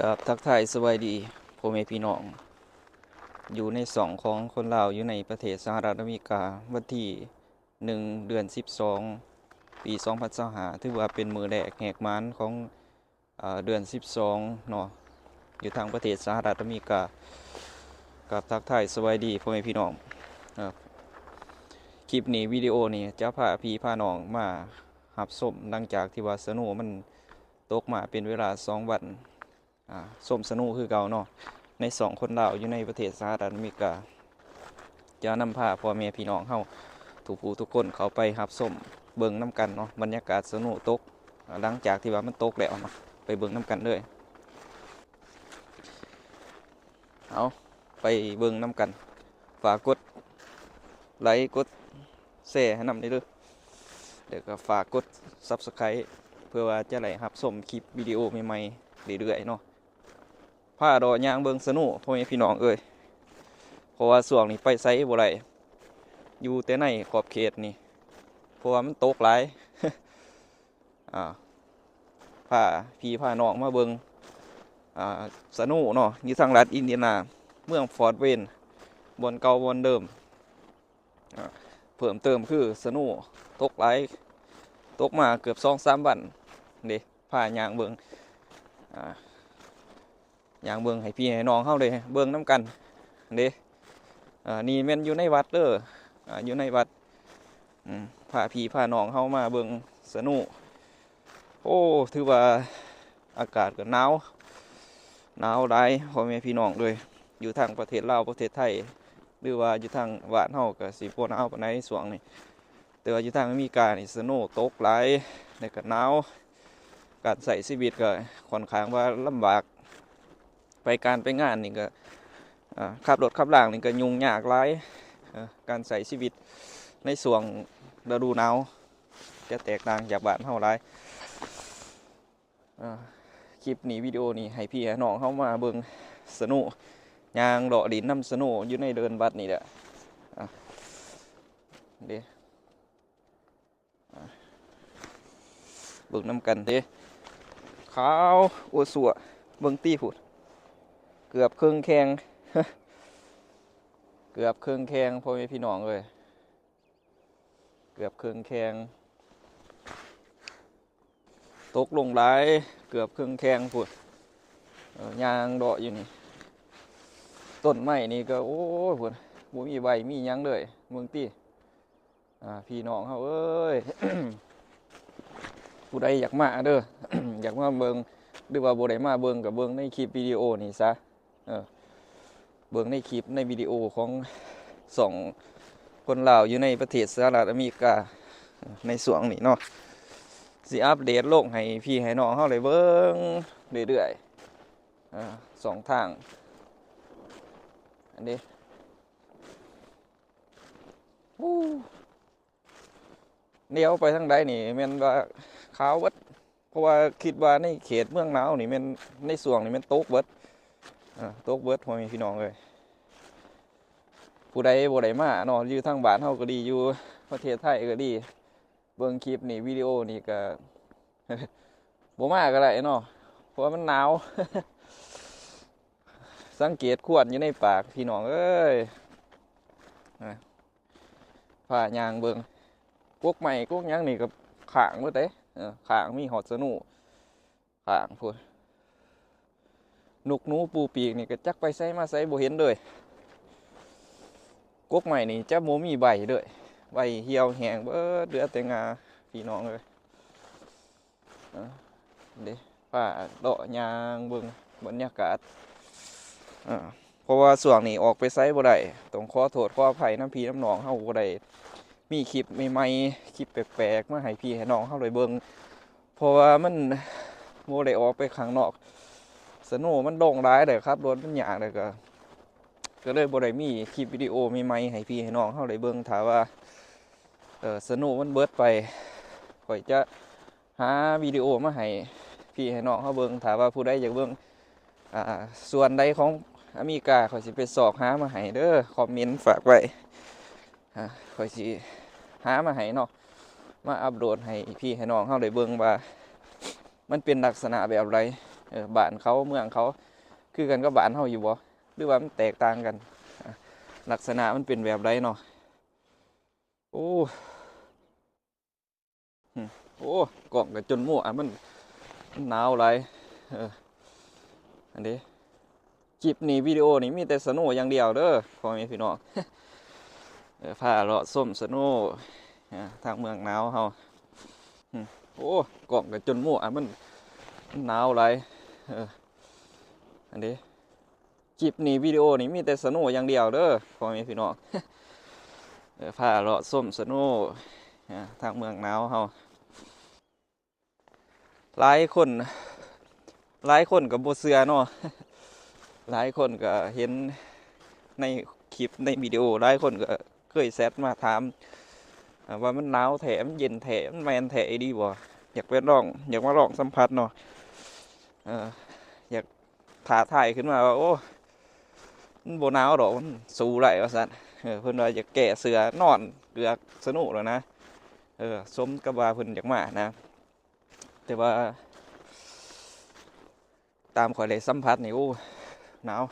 ກາບທັກທາຍສະບາຍດີພໍ່ແມ່ພີ່ນ້ອງ ຢູ່ໃນຊ່ອງຂອງຄົນລາວຢູ່ໃນປະເທດສະຫະລັດອາເມລິກາ. ວັນທີໜຶ່ງ ເດືອນສິບສອງ ປີສອງພັນຊາວຫ້າ ຖືວ່າເປັນມື້ແລກແຫກໝານຂອງ ເອີ ເດືອນສິບສອງເນາະ ຢູ່ທາງປະເທດສະຫະລັດອາເມລິກາ. ກາບທັກທາຍສະບາຍດີພໍ່ແມ່ພີ່ນ້ອງ. ເອີ ຄລິບນີ້ ວິດີໂອນີ້ ຈະພາພີ່ພານ້ອງມາຮັບຊົມ ຫຼັງຈາກທີ່ວ່າສະໂນມັນຕົກມາເປັນເວລາສອງວັນ ອາ ຊົມສະໂນຄືເກົ່າເນາະ ໃນຊ່ອງຄົນລາວຢູ່ໃນປະເທດສະຫະລັດອາເມລິກາ. ຈະນຳພາພໍ່ແມ່ພີ່ນ້ອງເຮົາທຸກຜູ້ທຸກຄົນເຂົ້າໄປຮັບຊົມເບິ່ງນຳກັນເນາະ ບັນຍາກາດສະໂນຕົກ ອາ ຫຼັງຈາກທີ່ວ່າມັນຕົກແລ້ວເນາະ ໄປເບິ່ງນຳກັນເລີຍ. ເອົາ ໄປເບິ່ງນຳກັນ. ຝາກກົດໄລ ກົດແຊໃຫ້ນຳເດີ ແລ້ວກໍຝາກກົດ Subscribe ເພື່ອວ່າຈະໄດ້ຮັບຊົມຄລິບວິດີໂອໃໝ່ໆເລື້ອຍໆເນາະ. ພາເລາະຍ່າງເບິ່ງສະໂນ ພໍ່ແມ່ພີ່ນ້ອງເອີຍ ເພາະວ່າຊ່ວງນີ້ໄປໃສບໍ່ໄດ້ ຢູ່ແຕ່ໃນຂອບເຂດນີ້ ເພາະວ່າມັນຕົກຫຼາຍ. ອາ ພາພີ່ພານ້ອງມາເບິ່ງ ອາ ສະໂນເນາະ ຢູ່ທາງລັດອິນເດຍນາ ເມືອງຟອດເວນ ບ່ອນເກົ່າບ່ອນເດີມ. ອາ ເພີ່ມເຕີມຄືສະໂນຕົກຫຼາຍ ຕົກມາເກືອບສອງສາມວັນເດ້. ພາຍ່າງເບິ່ງ ອາ ຍ່າງເບິ່ງໃຫ້ພີ່ໃຫ້ນ້ອງເຮົາໄດ້ເບິ່ງນຳກັນເດ້. ອາ ນີ້ແມ່ນຢູ່ໃນວັດເດີ ອາ ຢູ່ໃນວັດ. ອືມ ພາພີ່ພານ້ອງເຮົາມາເບິ່ງສະໂນ. ໂອ້ ຖືວ່າອາກາດກໍໜາວ ໜາວຫຼາຍພໍ່ແມ່ພີ່ນ້ອງເອີຍ. ຢູ່ທາງປະເທດລາວ ປະເທດໄທ ຫຼືວ່າຢູ່ທາງບ້ານເຮົາກໍຊິບໍ່ໜາວປານໃດຊ່ວງນີ້ ແຕ່ວ່າຢູ່ທາງອາເມລິການີ້ສະໂນຕົກຫຼາຍ ແລ້ວກໍໜາວ ການໃຊ້ຊີວິດກໍຂ້ອນຂ້າງວ່າລຳບາກ ໄປການໄປງານນີ້ກໍ ອາ ຂັບລົດຂັບລາງນີ້ກໍຫຍຸ້ງຍາກຫຼາຍ. ເອີ ການໃຊ້ຊີວິດໃນຊ່ວງລະດູໜາວຈະແຕກຕ່າງຈາກບ້ານເຮົາຫຼາຍ. ອາ ຄລິບນີ້ ວິດີໂອນີ້ ໃຫ້ພີ່ໃຫ້ນ້ອງເຮົາມາເບິ່ງສະໂນ ຍ່າງເລາະຫຼິ້ນນຳສະໂນຢູ່ໃນເດີ່ນວັດນີ້ແຫຼະ. ອາ ເດ້ ອາ ເບິ່ງນຳກັນເດ້ ຂາວອົວຊົ່ວ. ເບິ່ງຕິພຸ້ນ ເກືອບເຄິ່ງແຂ້ງ ເກືອບເຄິ່ງແຂ້ງ ພໍ່ແມ່ພີ່ນ້ອງເອີຍ. ເກືອບເຄິ່ງແຂ້ງ ຕົກລົງຫຼາຍ ເກືອບເຄິ່ງແຂ້ງພຸ້ນ. ເອີ ຍ່າງເລາະຢູ່ນີ້ ຕົ້ນໄມ້ນີ້ກໍ ໂອ້ຍ ພຸ້ນ ບໍ່ມີໃບມີຫຍັງເລີຍ. ເບິ່ງຕິ ອາ ພີ່ນ້ອງເຮົາເອີຍ ຜູ້ໃດຢາກມາເດີ ຢາກມາເບິ່ງ ຫຼືວ່າບໍ່ໄດ້ມາເບິ່ງກໍເບິ່ງໃນຄລິບວິດີໂອນີ້ຊະ. ເອີ ເບິ່ງໃນຄລິບໃນວິດີໂອຂອງຊ່ອງຄົນລາວຢູ່ໃນປະເທດສະຫະລັດອາເມລິກາ ໃນຊ່ວງນີ້ເນາະ ຊິອັບເດດລົງໃຫ້ພີ່ໃຫ້ນ້ອງເຮົາໄດ້ເບິ່ງເລື້ອຍໆ. ອາ ຊ່ອງທາງ ອັນນີ້ ໂອ້ ແນວໄປທາງໃດນີ້ແມ່ນວ່າຂາວເບິດ ເພາະວ່າຄິດວ່າໃນເຂດເມືອງໜາວນີ້ແມ່ນ ໃນຊ່ວງນີ້ແມ່ນຕົກເບິດ ເອີ ຕົກເບິດ ພໍ່ແມ່ພີ່ນ້ອງເອີຍ. ຜູ້ໃດບໍ່ໄດ້ມາເນາະ ຢູ່ທາງບ້ານເຮົາກໍດີ ຢູ່ປະເທດໄທກໍດີ ເບິ່ງຄລິບນີ້ ວິດີໂອນີ້ກໍ ບໍ່ມາກໍໄດ້ເນາະ ເພາະວ່າມັນໜາວ. ສັງເກດຄວັນຢູ່ໃນປາກ ພີ່ນ້ອງເອີຍ. ອາ ພາຍ່າງເບິ່ງ ກົກໄມ້ກົກຫຍັງນີ້ກໍຄ້າງເບິດເດ້ ເອີ ຄ້າງ ມີຮອດສະໂນຄ້າງພຸ້ນ. ນົກໜູປູປີກນີ້ກໍຈັກໄປໃສມາໃສບໍ່ເຫັນເລີຍ. ກົກໄມ້ນີ້ຈະບໍ່ມີໃບເລີຍ ໃບຫ່ຽວແຫ້ງເບິດ ເຫຼືອແຕ່ງ່າ ພີ່ນ້ອງເອີຍ. ເອີ ເດ້ ພາເລາະຍ່າງເບິ່ງບັນຍາກາດ ເອີ ເພາະວ່າຊ່ວງນີ້ອອກໄປໃສບໍ່ໄດ້ ຕ້ອງຂໍໂທດຂໍອະໄພນຳພີ່ນຳນ້ອງເຮົາ ບໍ່ໄດ້ມີຄລິບໃໝ່ໆ ຄລິບແປກໆ ມາໃຫ້ພີ່ໃຫ້ນ້ອງເຮົາໄດ້ເບິ່ງ ເພາະວ່າມັນບໍ່ໄດ້ອອກໄປຂ້າງນອກ ສະໂນມັນລົງຫຼາຍ ແລ້ວຂັບລົດມັນຍາກ ແລ້ວກໍ ກໍເລີຍບໍ່ໄດ້ມີຄລິບວິດີໂອໃໝ່ໆ ໃຫ້ພີ່ໃຫ້ນ້ອງເຮົາໄດ້ເບິ່ງ. ຖ້າວ່າ ເອີ ສະໂນມັນເບິດໄປ ຂ້ອຍຈະຫາວິດີໂອມາໃຫ້ພີ່ໃຫ້ນ້ອງເຮົາເບິ່ງ. ຖ້າວ່າຜູ້ໃດຢາກເບິ່ງ ອາ ສ່ວນໃດຂອງອາເມລິກາ ຂ້ອຍຊິໄປຊອກຫາມາໃຫ້ເດີ ຄອມເມັນຝາກໄວ້ ອາ ຂ້ອຍຊິຫາມາໃຫ້ເນາະ ມາອັບໂຫຼດໃຫ້ພີ່ໃຫ້ນ້ອງເຮົາໄດ້ເບິ່ງວ່າ ມັນເປັນລັກສະນະແບບໃດ. ເອີ ບ້ານເຂົາເມືອງເຂົາ ຄືກັນກັບບ້ານເຮົາຢູ່ບໍ່ ຫຼືວ່າມັນແຕກຕ່າງກັນ? ອາ ລັກສະນະມັນເປັນແບບໃດເນາະ? ໂອ້ ຫຶ ໂອ້ ກ້ອງກໍຈົນມົວ ມັນ ມັນໜາວຫຼາຍ. ເອີ ອັນນີ້ ຄລິບນີ້ ວິດີໂອນີ້ມີແຕ່ສະໂນຢ່າງດຽວເດີ ພໍ່ແມ່ພີ່ນ້ອງ. ເອີ ພາເລາະຊົມສະໂນ ອາ ທາງເມືອງໜາວເຮົາ. ຫຶ ໂອ້ ກ້ອງກໍຈົນມົວ ມັນ ມັນໜາວຫຼາຍ. ເອີ ອັນນີ້ ຄລິບນີ້ ວິດີໂອນີ້ມີແຕ່ສະໂນຢ່າງດຽວເດີ ພໍ່ແມ່ພີ່ນ້ອງ. ເອີ ພາເລາະຊົມສະໂນ ອາ ທາງເມືອງໜາວເຮົາ. ຫຼາຍຄົນ ຫຼາຍຄົນກໍບໍ່ເຊື່ອເນາະ ຫຼາຍຄົນກໍເຫັນໃນຄລິບໃນວິດີໂອ ຫຼາຍຄົນກໍເຄີຍແຊັດມາຖາມ ອາ ວ່າມັນໜາວແທ້ ມັນເຢັນແທ້ ມັນແມ່ນແທ້ອີ່ຫຼີບໍ່? ຢາກໄປລອງ ຢາກມາລອງສຳຜັດເນາະ. ເອີ ຢາກ ທ້າທາຍຂຶ້ນມາວ່າ ໂອ້ ມັນບໍ່ໜາວດອກ ມັນສູ້ໄດ້ວ່າຊັ້ນ. ເອີ ເພິ່ນວ່າຢາກແກ້ເສື້ອນອນເກືອກສະໜູກແລ້ວນະ. ເອີ ສົມກັບວ່າເພິ່ນຢາກມານະ ແຕ່ວ່າຕາມຂ້ອຍໄດ້ສຳຜັດນີ້ ໂອ້ ໜາວ.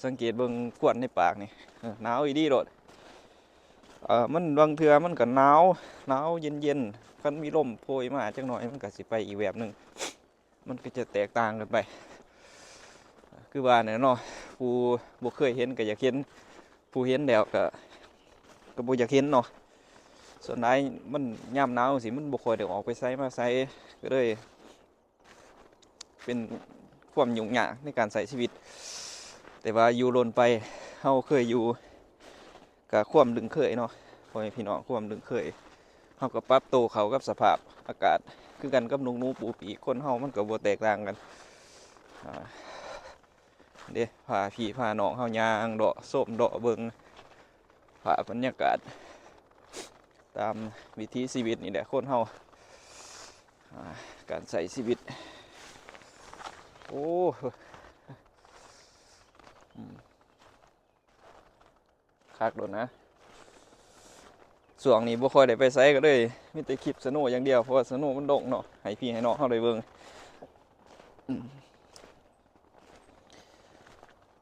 ສັງເກດເບິ່ງຄວັນໃນປາກນີ້ ເອີ ໜາວອີ່ຫຼີໂລດ. ເອີ ມັນ ບາງເທື່ອມັນກໍໜາວ ໜາວເຢັນໆ ຄັນມີລົມໂພຍມາຈັກໜ້ອຍ ມັນກໍຊິໄປອີກແບບໜຶ່ງ. ມັນກໍຈະແຕກຕ່າງກັນໄປ ຄືວ່ານັ້ນເນາະ ຜູ້ບໍ່ເຄີຍເຫັນກໍຢາກເຫັນ ຜູ້ເຫັນແລ້ວກໍ ກໍບໍ່ຢາກເຫັນເນາະ. ສ່ວນຫຼາຍມັນຍາມໜາວຈັ່ງຊີ້ ມັນບໍ່ຄ່ອຍໄດ້ອອກໄປໃສມາໃສ ກໍເລີຍເປັນຄວາມຫຍຸ້ງຍາກໃນການໃຊ້ຊີວິດ. ແຕ່ວ່າຢູ່ດົນໄປ ເຮົາເຄີຍຢູ່ ກະຄວາມລຶ້ງເຄີຍເນາະ ພໍ່ແມ່ພີ່ນ້ອງ ຄວາມລຶ້ງເຄີຍ ເຮົາກໍປັບໂຕເຂົ້າກັບສະພາບອາກາດ ຄືກັນກັບນົກໜູປູປີກ ຄົນເຮົາມັນກໍບໍ່ແຕກຕ່າງກັນ. ອາ ເດ້ ພາພີ່ພານ້ອງເຮົາຍ່າງເລາະຊົມເລາະເບິ່ງພາບບັນຍາກາດ ຕາມວິຖີຊີວິດນີ້ແຫຼະ ຄົນເຮົາ ອາ ການໃຊ້ຊີວິດ. ໂອ້ ອືມ ຄັກໂດດນະ. ຊ່ວງນີ້ບໍ່ຄ່ອຍໄດ້ໄປໃສ ກໍເລີຍມີແຕ່ຄລິບສະໂນຢ່າງດຽວ ເພາະວ່າສະໂນມັນດົງເນາະ ໃຫ້ພີ່ໃຫ້ນ້ອງເຮົາໄດ້ເບິ່ງ. ອືມ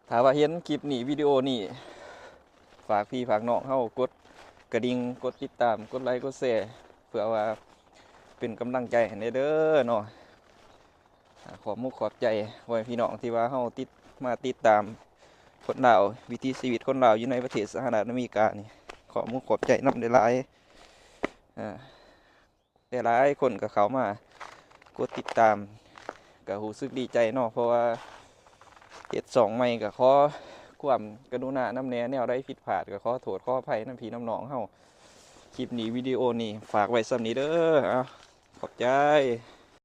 ຖ້າວ່າເຫັນຄລິບນີ້ ວິດີໂອນີ້ ຝາກພີ່ຝາກນ້ອງເຮົາກົດກະດິ່ງ ກົດຕິດຕາມ ກົດໄລ ກົດແຊ ເພື່ອວ່າເປັນກຳລັງໃຈໃຫ້ແດ່ເດີເນາະ. ອາ ຂອບມຸກຂອບໃຈພໍ່ແມ່ພີ່ນ້ອງທີ່ວ່າເຮົາຕິດ ມາຕິດຕາມຄົນລາວ ວິຖີຊີວິດຄົນລາວຢູ່ໃນປະເທດສະຫະລັດອາເມລິການີ້ ຂອບມຸກຂອບໃຈນຳຫຼາຍໆ. ອາ ຫຼາຍໆຄົນກໍເຂົ້າມາກົດຕິດຕາມ ກໍຮູ້ສຶກດີໃຈເນາະ ເພາະວ່າເຮັດຊ່ອງໃໝ່ ກໍຂໍຄວາມກະລຸນານຳແດ່ ແນວໃດຜິດພາດກໍຂໍໂທດຂໍອະໄພນຳພີ່ນຳນ້ອງເຮົາ. ຄລິບນີ້ ວິດີໂອນີ້ ຝາກໄວ້ສ່ຳນີ້ເດີ ເອົາ ຂອບໃຈ.